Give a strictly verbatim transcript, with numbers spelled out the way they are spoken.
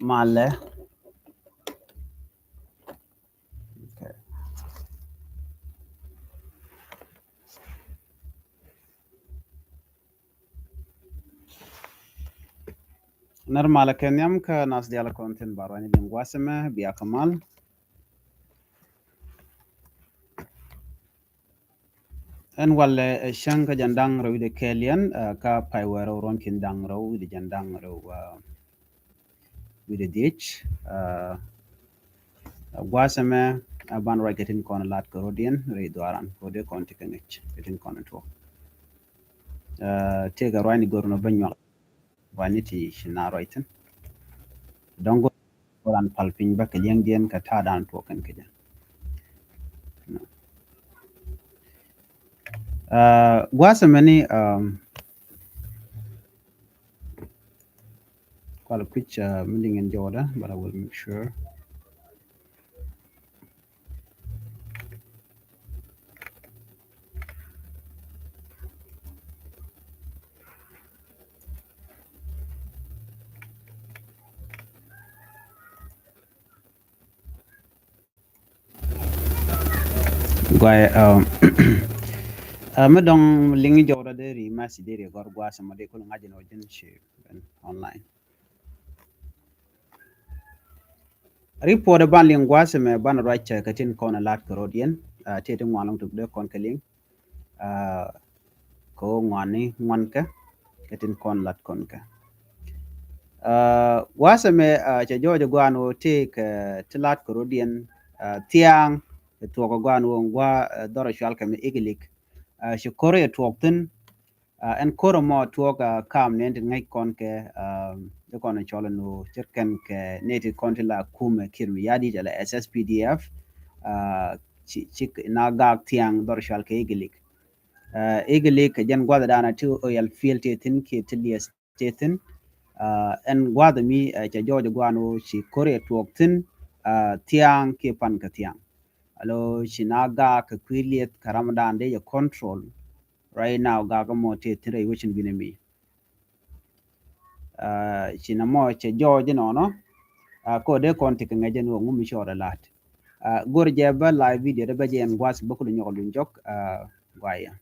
Malɛ. Okay. Nɛr malɛ kɛ nhiam kä nath diaal kɔn tin ba ruany liŋ gua̱a̱th ɛmɛ, bia kɛ mal. Ɛn walɛ ɛ cäŋ kä jɛn da̱ŋ rɛw wi̱cdɛ kɛɛliɛn, kä pay wɛrɛ ruɔ̱n kin da̱ŋ rɛw wi̱cdɛ jɛn da̱ŋ rɛw wi̱cdɛ dhiec. Gua̱a̱th ɛmɛ a ban ruac kɛ tin kɔn lat kɛ rɔ̱diɛn rɛy dhuaran kɛ dee kɔn ti kɛ ŋic kɛ tin kɔn tuɔk. Tëëkɛ ruacni go̱r nɔ bä nyuak. Ruacni ti ci na ruac thi̱n. Dɔ̱ŋ go̱r ran pal piny bä kɛ liɛŋdiɛn kɛ ta̱a̱ dan tuɔk kɛn kɛ jɛ. Gua̱a̱th ɛmɛni, kual kui̱c mi liŋ in jɔwdä, but I will make sure. Guay, mi dɔŋ liŋ jɔwdä deri masi deri gɔr gua̱a̱th ɛmɔ dee kul ŋa̱c in ɔ ji̱n ci online. Report ban liŋ gua̱a̱th ɛmɛ ban ruac kä tin kɔn lat kɛ rɔ̱diɛn, tëë ti ŋuan lɔŋ tuk dee kɔn kɛ liŋ. Kɛ ɣöö ŋuani ŋuankɛ kɛ tin kɔn lat kɔn kɛ. Gua̱a̱th ɛmɛ cɛ jɔɔc ɛ gua̱a̱n ɣöö tëë kɛ ti lat kɛ rɔ̱diɛn thia̱a̱ŋ kɛ tuɔɔk ɛ gua̱a̱n ɣöö ŋua̱ dhɔr ɛ cual kɛ mi ikilik. Ci ko̱r ɛ tuɔɔk thi̱n. Ɛn ko̱r ɛmɔ tuɔɔk kam nɛn ti ŋäc kɔn kɛ, ti kɔn cɔl ɛn ɣöö ce̱tkɛn kɛ nɛy ti kɔn ti la kumɛ Kiir Mayardit ala S S P D F. Ci, ci na gak thia̱a̱ŋ dhɔr cual kɛ ikilik. Ikilik kɛ jɛn gua̱th danɛ ti oil field ti thi̱n kiɛ ti lieth ti thi̱n. Ɛn gua̱th mi cɛ jɔɔc gua̱a̱n ɣöö ci ko̱r ɛ tuɔɔk thi̱n thia̱a̱ŋ kiɛ pan kɛ thia̱a̱ŋ. Alo ci na gak kɛ kui̱ lieth kɛ ram dan dee jɛ control. Right now gak mɔ tëë thi̱n rɛy wecin binɛ mi. Ci na mɔ cɛ jɔɔc inɔnɔ. Kɔ dee kɔn ti kɛ ŋäc ɛn ɣöö ŋu mi cɔɔr ɛ la̱t. Go̱r jɛ bä live video dee bä jɛ ɛn gua̱a̱th bä kul nyɔk luny jɔk. Guayɛ.